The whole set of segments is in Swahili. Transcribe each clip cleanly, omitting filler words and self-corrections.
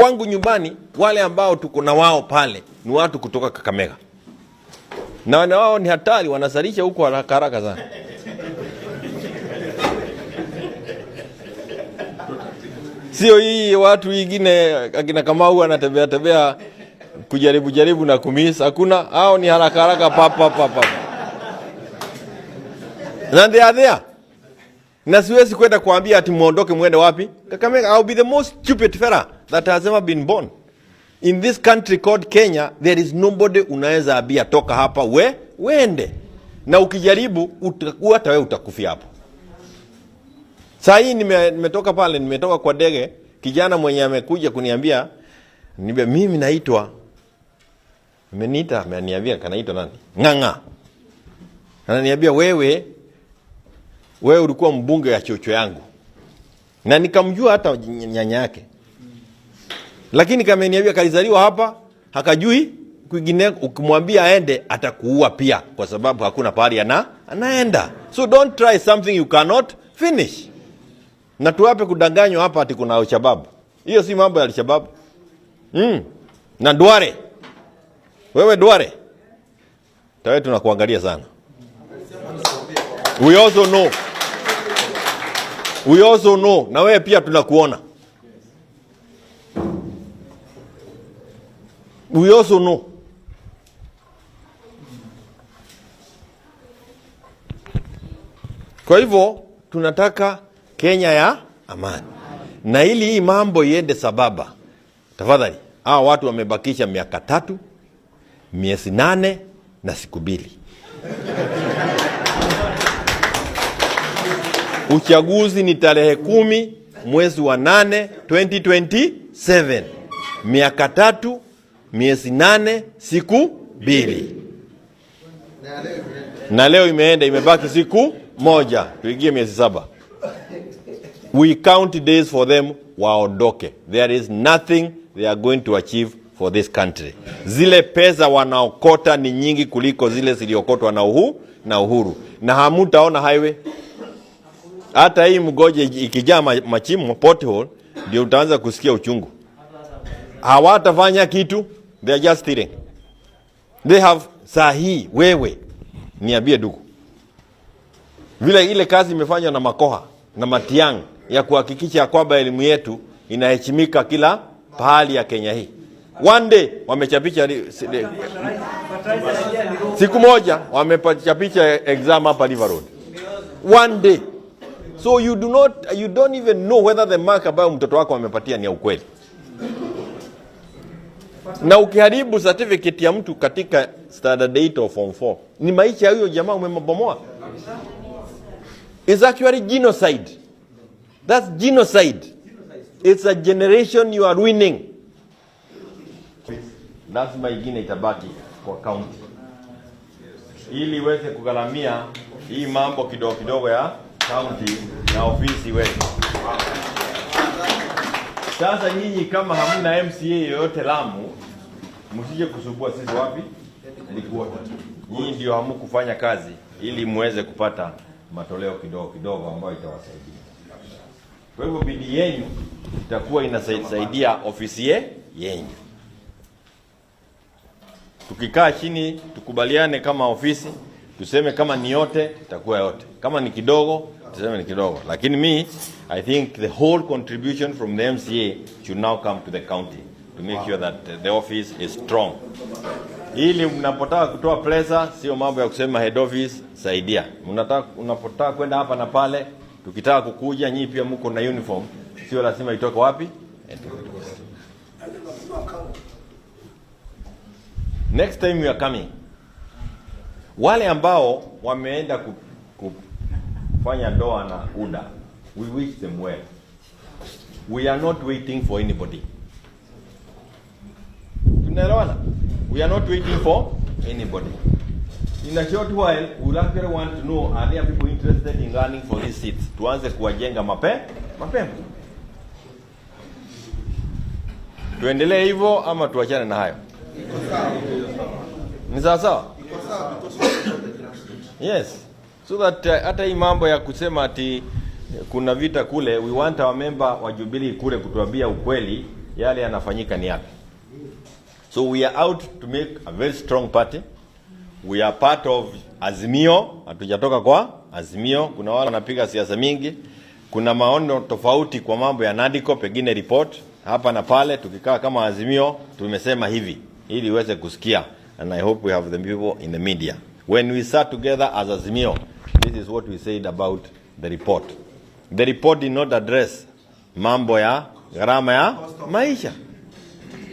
Kwangu nyumbani, wale ambao tuko na wao pale ni watu kutoka Kakamega, na wana wao ni hatari, wanazalisha huko haraka haraka sana. Sio hii watu wengine akina Kamau anatembea tembea kujaribu jaribu na kumiss, hakuna. Hao ni haraka haraka, pa pa pa pa, na they are there, na siwezi kwenda kuambia ati muondoke muende wapi Kakamega. I'll be the most stupid fella that has ever been born in this country called Kenya. There is nobody unaweza ambia toka hapa we wende, na ukijaribu hata wewe utakufia hapo. Saa hii nimetoka pale, nimetoka kwa ndege, kijana mwenye amekuja kuniambia nibe, mimi naitwa, ameniita, ameniambia kanaitwa nani, Ng'ang'a, ananiambia wewe ulikuwa mbunge ya chocho yangu, na nikamjua hata nyanya yake, lakini kameniambia kalizaliwa hapa, hakajui kwingine. Ukimwambia aende atakuua pia, kwa sababu hakuna pahali anaenda. So don't try something you cannot finish. Na tuwape kudanganywa hapa ati kuna Alshabab. Hiyo si mambo ya Alshabab. Na Duale, wewe Duale, tawe tunakuangalia sana. We also know. We also know. Na wewe pia tunakuona. We also know. Kwa hivyo tunataka Kenya ya amani, na ili hii mambo iende sababa, tafadhali, hawa watu wamebakisha miaka 3, miezi 8 na siku 2. Uchaguzi ni tarehe 10 mwezi wa 8 2027. Miaka 3, miezi 8, siku 2. Na leo imeenda, imebaki siku 1, tuingie miezi 7. We count days for them waondoke. There is nothing they are going to achieve for this country. Zile pesa wanaokota ni nyingi kuliko zile ziliokotwa na Uhuru. Na hamutaona highway. Hata hii mgoje ikijaa machimo pothole ndio utaanza kusikia uchungu. Hawatafanya kitu, they are just stealing. They have saa hii wewe niambie ndugu, vile ile kazi imefanywa na Makoha na Matiang'i ya kuhakikisha kwamba elimu yetu inaheshimika kila pahali ya Kenya hii. One day wamechapisha siku moja wamechapisha exam hapa River Road. One day. So you do not, you don't even know whether the mark ambayo mtoto wako amepatia ni ya ukweli. Na ukiharibu certificate ya mtu katika standard 8 or form 4, ni maisha ya huyo jamaa umembomoa. It's actually genocide. That's genocide. It's a generation you are ruining. Lazima ingine itabaki kwa county ili iweze kugharamia hii mambo kidogo kidogo ya county na ofisi wetu. Sasa nyinyi kama hamna MCA yoyote Lamu, msije kusumbua sisi wapi? Headquarters. Nyinyi ndio hamkufanya kazi ili muweze kupata matoleo kidogo kidogo ambayo itawasaidia. Kwa hivyo bidii yenu itakuwa inasaidia ofisi yenyu. Tukikaa chini tukubaliane kama ofisi, tuseme kama ni yote itakuwa yote, kama ni kidogo tuseme ni kidogo. Lakini me, I think the whole contribution from the MCA should now come to the county to make sure that the office is strong. Ili mnapotaka kutoa pesa, sio mambo ya kusema head office saidia. Unapotaka kwenda hapa na pale, tukitaka kukuja nyinyi pia mko na uniform, sio lazima itoke wapi? Next time we are coming, wale ambao wameenda kufanya ndoa na UDA, we wish them well. We are not waiting for anybody. Tunaelewana? We are not waiting for anybody. In a short while, we will actually want to know, are there people interested in running for these seats? Tuanze kuwajenga mapema. Tuendelee hivyo ama tuachane na hayo? Ni sawa sawa? Yes. So that hata hii mambo ya kusema ati kuna vita kule, we want our member wa Jubilee kule kutuambia ukweli. yale yanafanyika ni yapi. So we are out to make a very strong party. We are part of Azimio, hatujatoka kwa Azimio. Kuna wale wanapiga siasa mingi, kuna maono tofauti kwa mambo ya NADCO, pengine report hapa na pale. Tukikaa kama Azimio tumesema hivi ili uweze kusikia, and I hope we have the people in the media. When we sat together as Azimio, this is what we said about the report. The report did not address mambo ya gharama ya maisha,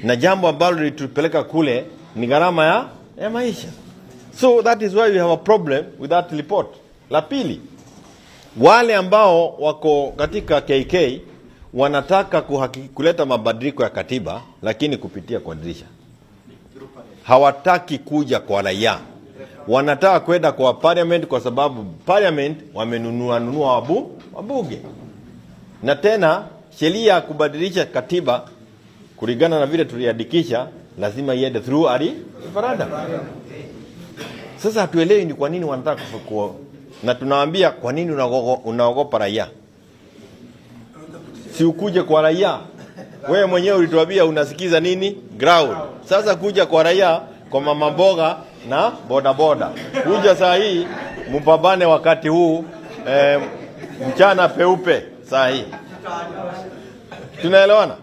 na jambo ambalo lilitupeleka kule ni gharama ya maisha. So that is why we have a problem with that report. La pili, wale ambao wako katika KK wanataka kuleta mabadiliko ya katiba, lakini kupitia kwa dirisha. Hawataki kuja kwa raia, wanataka kwenda kwa parliament, kwa sababu parliament wamenunua nunua wabunge. Na tena sheria ya kubadilisha katiba kulingana na vile tuliandikisha lazima iende through a referendum. Sasa hatuelewi ni kwa nini wanataka kufukua, na tunawaambia kwa nini unaogopa raia? Si ukuje kwa raia. Wewe mwenyewe ulituambia unasikiza nini ground. Sasa kuja kwa raia, kwa mama mboga na bodaboda. Kuja saa hii mpambane wakati huu mchana peupe saa hii. Tunaelewana?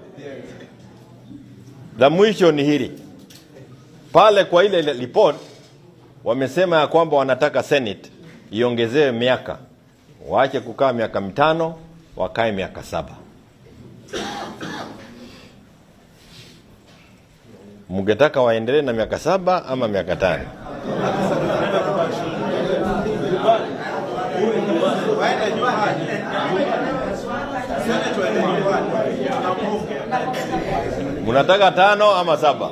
La mwisho ni hili. Pale kwa ile report wamesema ya kwamba wanataka Senate iongezewe miaka, waache kukaa miaka 5, wakae miaka 7. Mngetaka waendelee na miaka 7 ama miaka 5? Mnataka 5 ama 7?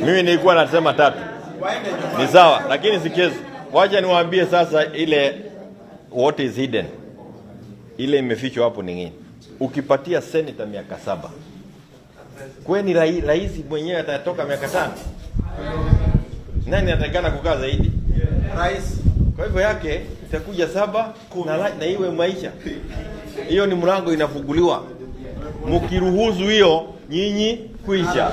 Mimi nilikuwa nasema 3. Ni sawa, lakini sikizi. Wacha niwaambie sasa ile what is hidden. Ile imefichwa hapo ni nini? Ukipatia senator miaka 7, kwani rais mwenyewe atatoka miaka 5? Nani atakana kukaa zaidi? Rais. Kwa hivyo yake itakuja 7 na iwe maisha. Hiyo ni mlango inafunguliwa. Mkiruhusu hiyo nyinyi kuisha.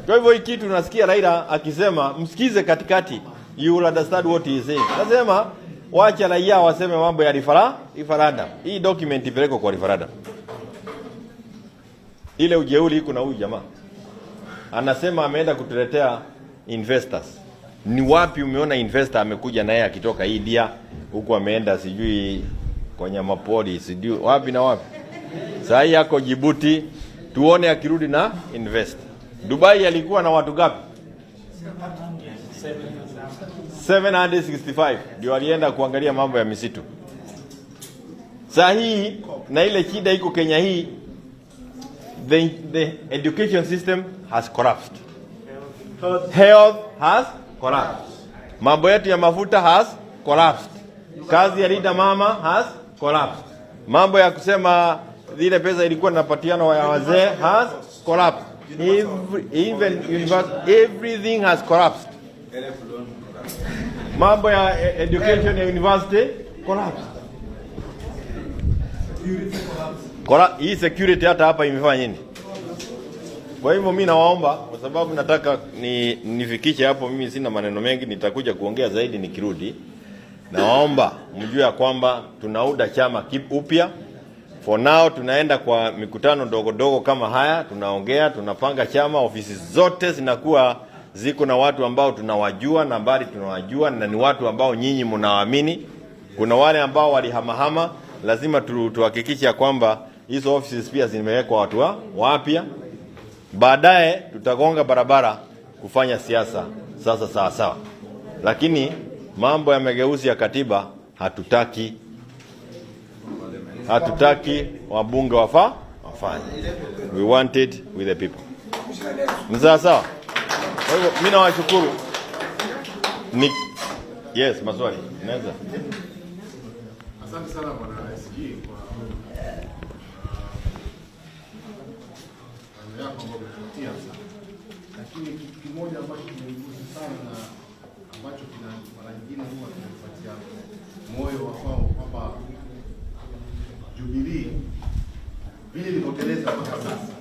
Kwa hivyo hii kitu unasikia Raila akisema msikize katikati, you will understand what he is saying. Nasema wacha raia waseme mambo ya referendum. Hii document ipelekwe kwa referendum. Ile ujeuri iko na huyu jamaa. Anasema ameenda kutuletea investors. Ni wapi umeona investor amekuja naye akitoka India huku ameenda sijui kwa nyamapori sijui wapi na wapi. Saa hii yako Djibouti, tuone akirudi na invest. Dubai alikuwa na watu gapi? 765 ndio alienda kuangalia mambo ya misitu. Saa hii na ile shida iko Kenya hii, the education system has collapsed. Health has collapsed. Mambo yetu ya mafuta has collapsed. Kazi ya Linda Mama has collapsed. Mambo ya kusema zile pesa ilikuwa inapatiana ya wazee has collapsed. Even university, everything has collapsed. Mambo ya education ya university collapsed. Hii security hata hapa imefanya nini? Kwa hivyo mimi nawaomba, kwa sababu nataka nifikishe hapo, mimi sina maneno mengi, nitakuja kuongea zaidi nikirudi. Nawaomba mjue ya kwamba tunauda chama upya. For now tunaenda kwa mikutano ndogo ndogo kama haya, tunaongea, tunapanga chama, ofisi zote zinakuwa ziko na watu ambao tunawajua, nambari tunawajua, na ni watu ambao nyinyi mnawaamini. Kuna wale ambao walihamahama, lazima tuhakikishe ya kwamba hizo offices pia zimewekwa watu wapya. Baadaye tutagonga barabara kufanya siasa sasa sawa sawa. Lakini mambo ya mageuzi ya katiba hatutaki. Hatutaki wabunge wafanye. We want it with the people. Ni sawa sawa. Kwa hivyo mimi nawashukuru. Ni yes, maswali. Naweza. Asante sana Bwana SG kwa maneno yako ambayo umetupatia sana. Lakini kitu kimoja ambacho kimenigusa sana na ambacho kina mara nyingine huwa kinanipatia moyo wa kwamba Vile ilivyoteleza mpaka sasa,